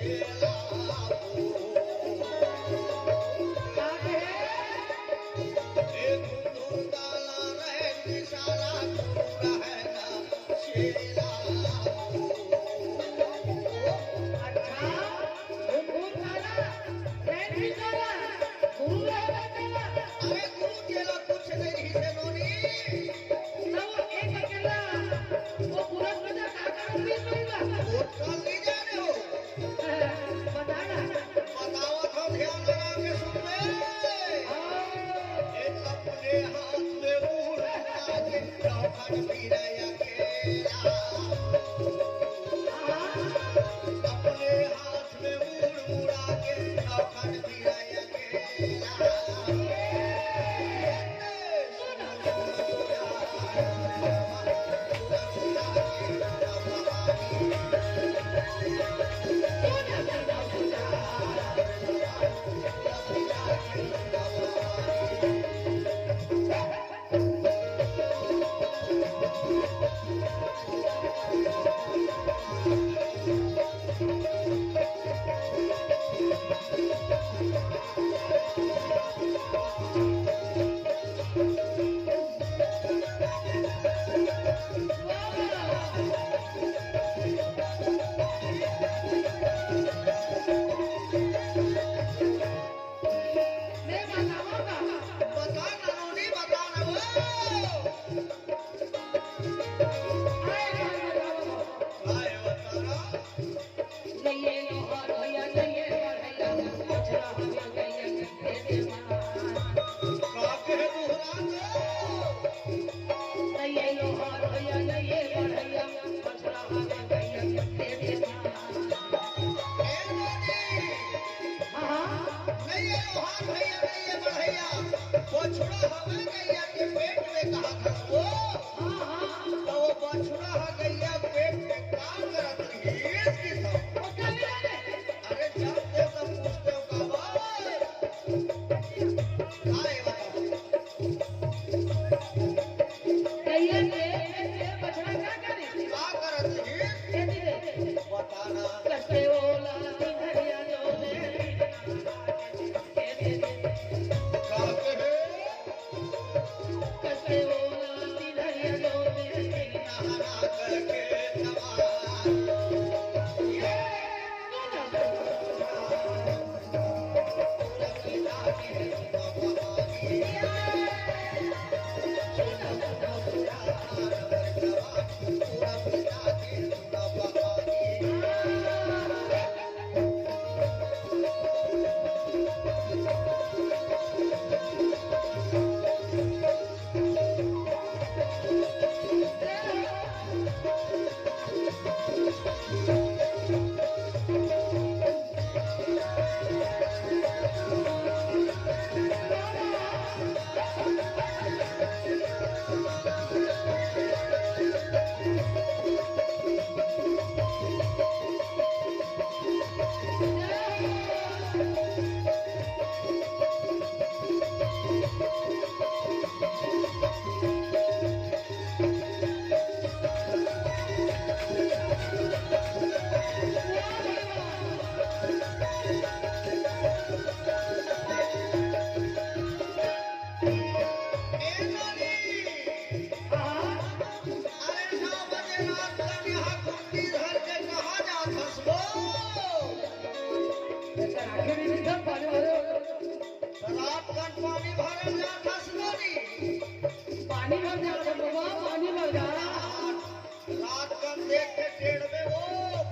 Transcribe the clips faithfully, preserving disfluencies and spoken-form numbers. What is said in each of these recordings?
अच्छा, घुंघरू काला, रैन भी काला, घुंघरू रहबे काला। अरे गुरु तेला कुछ नहीं रही से नोनी। तब वो एक अकेला, वो पुरुष में तो का कारण भी नहीं बा। वो कल नहीं जा रहे हो। बता ना। बतावत हव, ध्यान लगा के सुन ले। हाँ। ए, अपने हाथ में मूड़ उठा के, चौखट फिराया केला। हाँ। अपने हाथ में मूड़ उड़ा के, चौखट फिराया केला। बता ना, नोनी, बता ना, ओ। आए, आए, बताओ। आए, बता ना। का कहे दुहरा दे? ए नोनी। हाँ, हाँ। नहीं, ये लोहार भैया, नहीं, ये बढ़ैया। बछड़ा हवे गैया के पेट में, कहा था वो। हाँ, हाँ। तो वो बछड़ा ह गैया के पेट में काम करत रही, इसकी सब। वो कभी नहीं। अरे, जानते हो तब पूछते हो का बात? का है बताओ? गैया के पेट में बछड़ा का करे? का करत रही? खेती दे। बताना। कसे ओला दिन हरिया जो दे। का कहे? कसे ओला दिन हरिया जो दे। नहाना करके जवान। ये ए नोनी, अरे नौ बजे रात का यहाँ कुंडी धर के कहाँ जात हस वो? अच्छा, आखिरी में जब पानी भरे हो। रात का पानी भरल जात हस नोनी। पानी भर जात है बाबा, पानी भर जा। रात का देख के टेढ़ में वो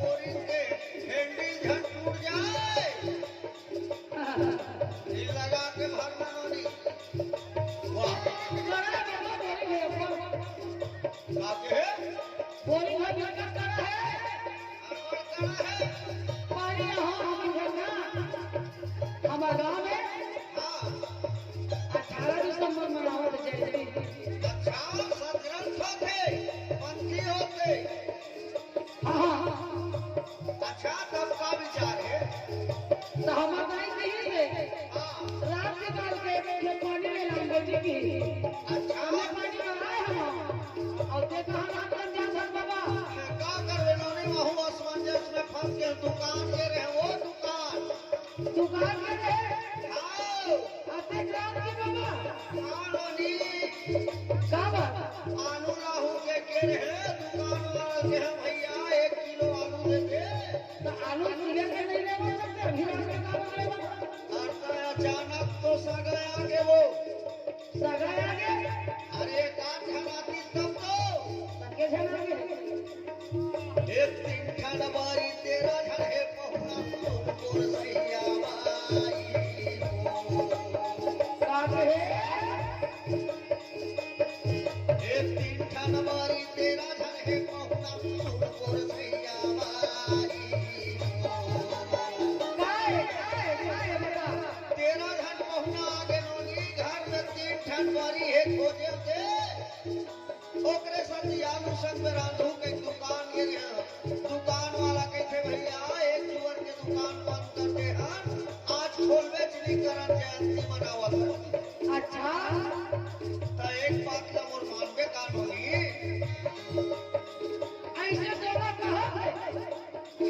बोरिंग के हैंडल झन टूट जाए। दिल लगा के भरना नोनी। वाह। बड़ा बाबा बोरिंग है, ऊपर। का के? बोरिंग है, भयंकर कड़ा है। अरे बड़ा कड़ा है। पानी यहाँ हमारे घर ना, हमारे गाँव में हाँ। अठारह दिसंबर मनावत जयंती। अच्छा, सतरंग होते, पंथी होते। हाँ, हाँ। अच्छा, तब का विचार है? तो हमार दाई कही से हाँ। रात के डाल के एक पानी में लाल बेटी की। अच्छा। हमें पानी बनाए हम। और देखा हम रात में जा सक बाबा। का करबे नोनी, वहू असमंजस में फंस के दुकान दे रहे हो। दुकान के रहे? हाँ। अतेक रात के बाबा? हाँ, नोनी। का बात? आलू लाहू के के रहे, दुकान वाला के, "हाँ भैया, एक किलो आलू दे दे।" तो आलू सीधे से नहीं लेबो सकते, अभी रात के का लेबो? अरे, अचानक तो सगा आगे वो। सगा आगे? अरे, एक आध झन आतिस तब तो। तब के झन आगे? एक तीन ठन बारी तेरा घर है पहुना, तोर सैया बाई हो। का कहे? एक तीन ठन बारी तेरा घर है पहुना, तोर सैया बाई हो। काय, काय, काय बता? तेरा घर पहुना आगे नोनी, घर में तीन ठन बारी है खोजे दे। ओकरे संग आलू संग में रांधू के दुकान गे रहे। दुकान वाला कहिथे, "भैया, एक जुवर के दुकान बंद कर दे हन, आज खोलबेच नइ करन, जयंती मनावत हन।" अच्छा। त एक बात ला मोर मानबे का नोनी? अइसे तोला कहा थे?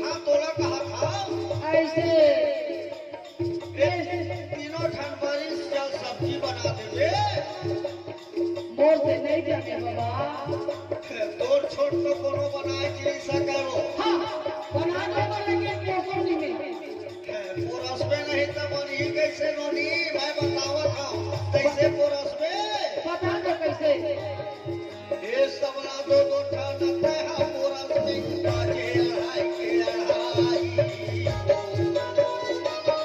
हाँ, तोला कहा था। अइसे। ए, तीनों ठन बारी चल सब्जी बना देबे। मोर से नइ जमे बाबा। तोर छोट तो कोनो बनाए के नइ सके वो। हाँ, बना देबो लेकिन पोसो नइ में। पोरसबे नहीं त बनही कइसे नोनी? मैं बतावत हँव, कइसे पोरसबे? बता दे कइसे। ए सबला दो दो ठन तैहा पोरसबे, बाजे अढ़ाई के अढ़ाई।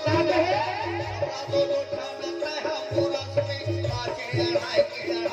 का कहे? सबला दो दो ठन तैहा पोरसबे, बाजे अढ़ाई के अढ़ाई।